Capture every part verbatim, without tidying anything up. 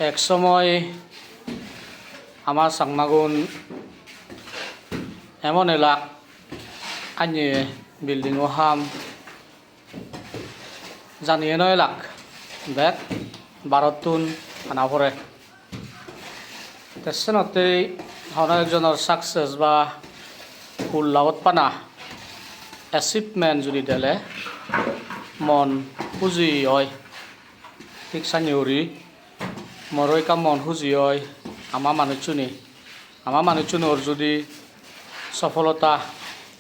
Ek somoy ama Changmagun emon elak anye building-o ham janiye no elak, bek barottun ana pore. Te senottei hono ekjonor success ba hullabot pana achievement judi dele mon huji oi. Thik sanye guri moro ekka mon huji oi ama manuchchune. Ama manuchchunor judi sofolota,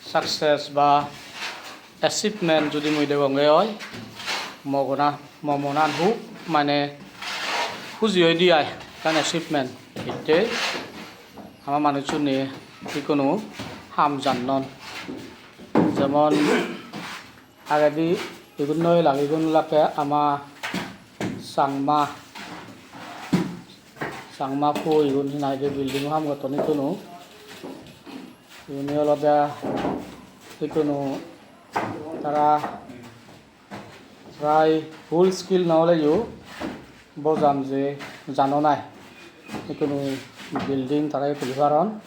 success ba achievement judi mui degonge oi, mo gona-, mo monan hub mane huji oi di ai ekkan achievement. Hittey ama manuchchune ikkunu ham jannon. Jemon agedi igun noi lage, igun olakke ama Changma, Changma po igun, hi nang hoide building-o ham gotton ikkunu. Iyeni olode ikkunu tara prai full skill no oleyo bojam je jano nai. Ikkunu building tara tuli paron.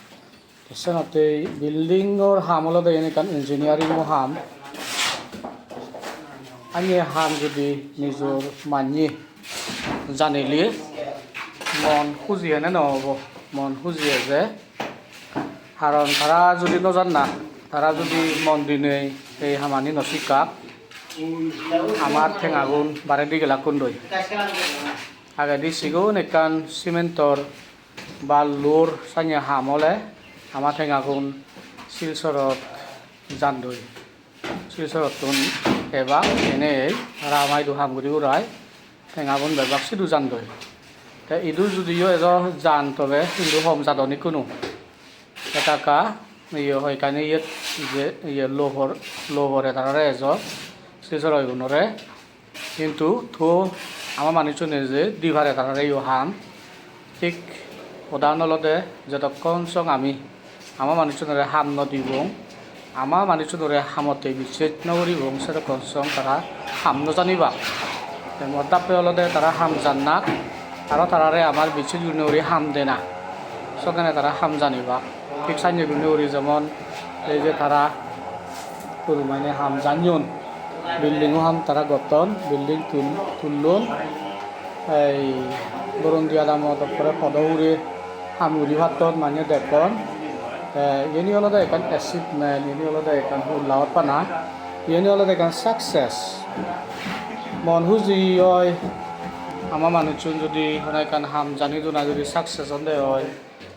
Te senottei building-or ham olode iyen ekkan engineering-o ham. Anye ham judi nijor manye janile mon huji ene no obo, mon huji eje. Karon tara judi no janna, tara judi mon dinei ei hamani no sikkak, amar tengagun baredi gelakkundoi. Agedi sigon ekkan cementor balur sanye ham ole ama tengagun Silchorot jandoi. Silchorottun ebak enei tara ama idu ham guri gurai tengagun bebak sidu jandoi. Te idu judiyo ejo jan tobe hintu hom jadon ikkunu. Ekka ekka iye hoyekkani iyet je iye lobor, lobore tarare ejo Silchoro igunore. Hintu to ama manuchchune je di pare tarareyo ham, thik hodan olode jodokkon song ami ama manuchchunore ham no dibong, ama manuchchunore hamotte bichej no guribong, sedokkon song tara ham no janibak. Te mor dappe olode tara ham jannak, aro tarare amar bichej gurinei guri ham dena, sokkene tara ham janibak. Thik sanye gurinei guri jemon ei je tara hudu mane ham janyon, building-o ham tara gotton, building tul-, tullon. Ei Borondia adamot ekkore podo hure ham guri patton mane dekkon. Te iyeni olode ekkan achievement, iyeni olode ekkan hullabot pana, iyeni olode ekkan success. Mon huji oi ama manuchchun judi hono ekkan ham jani duna judi success onde oi.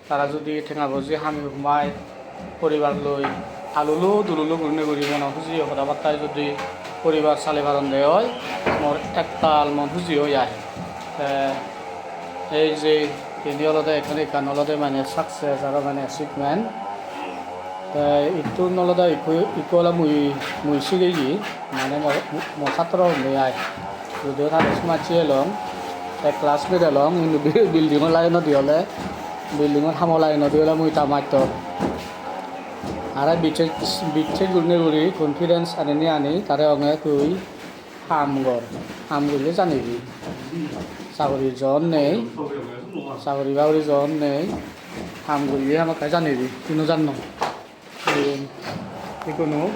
Tara judi tenga boji hami humai poribar loi alulo dululo gurinei guri mono hujiye hoda batta judi poribar sale paronde oi, mor ektal mon huji oi ai. Te ei je indi olode ekkan ekkan olode mane success aro mane achievement. Te ittun olode ikko, ikko ole mui, mui sigeye, mane mo, mo satro hunde ai. Judiyo tare somajje elong, ek classmate elong, hintu bi-, building-o line-odi ole, building-o hamo line-odi ole mui ta mattor. Are bichej, bichej gurinei guri confidence anini ani tare onge tui ham gor, ham gurile janibi. Saguri jon nei, saguri baguri jon nei, ham gurile hamakkai janibi, tui no janno. Igun, ikkunu,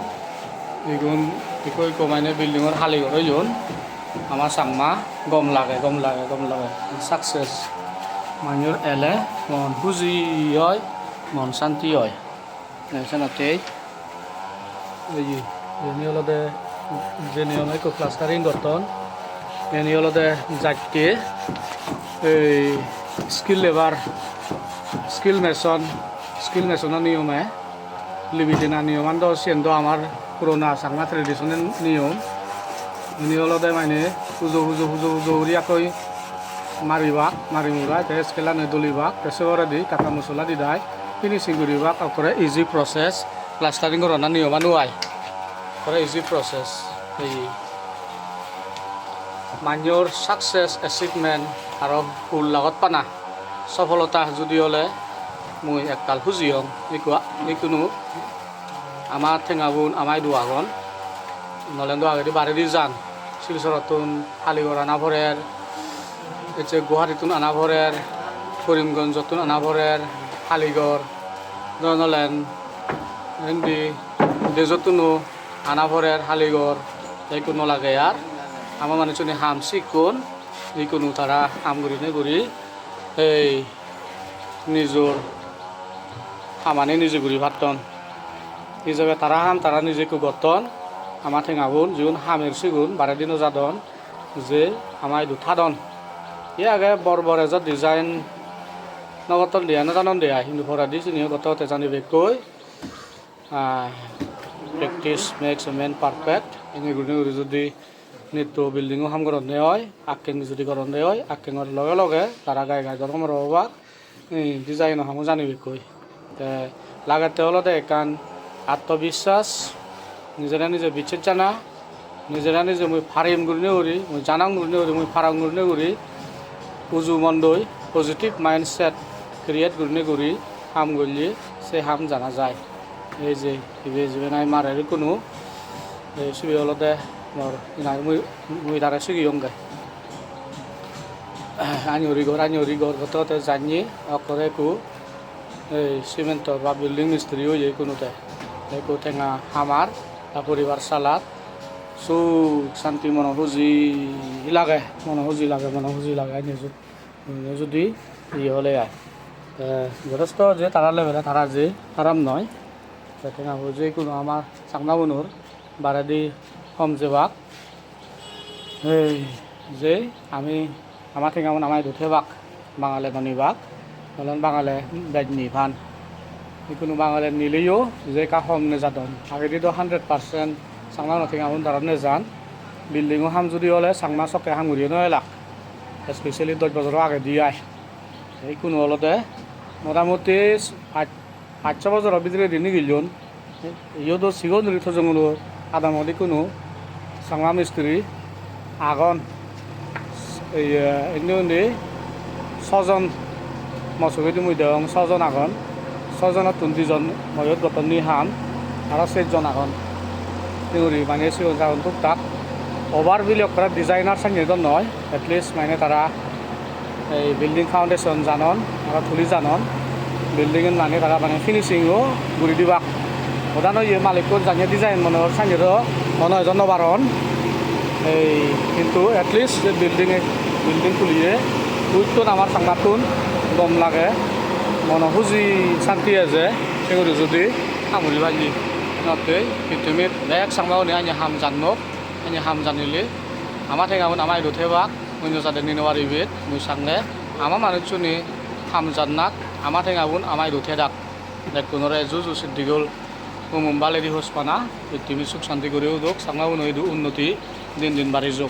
igun ikko ikko mane building-or hali goro igun. Ama Changma gom lage, gom lage, gom lage. Success. Manjor ele mon huji oi, mon santi oi. Te senottei, ei, iyeni olode je niyome ikko plastering gotton. Iyeni olode jatte, ei, skilled labour, skilled mason, skilled mason-o niyome. Libi dena niyoman do siyen do amar purona Changma traditional niyom. Ini olode mane pujo, pujo, pujo, pujo guri ekkoi maribak, mari murai te scale-ani dolibak, te se poredi kaka mosola didai, finishing guribak, ekkore easy process, plastering gorana niyoman oi. Ekkore easy process. Ei manjor success, achievement aro hul lagot pana sofolota judi ole mui ektal huji ong. Ikku, ikkunu ama tengabun ama idu agon. Nolendo agedi baredi jan. Silchorottun hali gorana porer. Ecche Guwahatittun ana porer, Karimganjottun ana porer, Haligor, Donoland, indi Dejottuno ana porer, Haligor, te ikko no lage ar. Ama manuchchune ham sikkon, ikkunu tara ham gurinei guri ei nijor hamani nije guri patton. Ijebe tara ham tara nije ikko gotton. Ama tengabun jigun hamer sigun baredi no jadon, je ama idu thadon. Ye age bor bor ejo design no gotton de ai, no janon de ai, hintu poredi siniyo gotte gotte jani bekkoi. Ah, practice makes a man perfect. Ene gurinei guri judi nitto building-o ham goronde oi, akken judi goronde oi, akkengor loge loge tara gai gai dor gomor obak, eh, design-o hamo jani bekkoi. Te lagette olode ekkan atmobiswas, nijere nije bichej jana, nijere nije mui parim gurinei guri, mui janong gurinei guri, mui parong gurinei guri, uju mondoi positive mindset create gurinei guri ham golle se ham jana jai. Ei je ibe jibe nahi marer ikkunu, ei sibe olode mor hinang mui, mui tare sigeyonge. Ani uri gor, ani uri gor gotte gotte janye okkore ekku ei cement-or ba building mistiri oye ikkunu te. Te ekku tenga hamar, ta poribar salar, suk santi mono huji lage, mono huji lage, mono huji lage ani jut. Mui judi iye hole ai. Te jotesto je tara lebele tara je haram noi. Te tenga bo je ikkunu ama Chakmagunor baredi hom jebak. Ei je ami ama tengaun ama idu thebak, Bangale no nibak, olon Bangale bej ni pan. Ikkunu Bangale nileyo je ekka hom nejadon. Agedi do hundred percent Chakmaguno tengaun tara nejan. Building-o ham judi ole Chakma sokke ham guriye no elak. Especially dosh bojoro agedi ai. Te ikkunu olode motamuti pach, pach so bojoro bidiredi nigillon. Iyot do sigon guri tojonguno adamot ikkunu Changma mistiri agon. Iye, indi undi sojon, mo sogedi mui degong sojon agon. Sojonottun dijon moyot gotton ni ham, aro sejjon agon. Singuri mane sigon sagon tuktak. Over bile ekkore designer sanye do noi. At least mane tara ei building foundation janon, aro tuli janon, building-un mane tara mane finishing-o guri dibak. Odano ye malikkun janye design mone hor sanye do mone hoi do no paron. Ei hintu at least je building, building tuliye, uttun amar Changmattun gom lage, mono huji santi eje, se guri judi ham guri palle. Notte pittimit bek Changma gune anye ham jannok, anye ham janile ama tengaun ama idu thebak. Onyo jade ni no paribe, mui sange ama manuchchune ham jannak, ama tengaun ama idu thedak. Bekkunore ju ju siddigol, umum baledi hospana, pittimi suk santi guri udok, Changmaguno idu unnoti din din bari jok.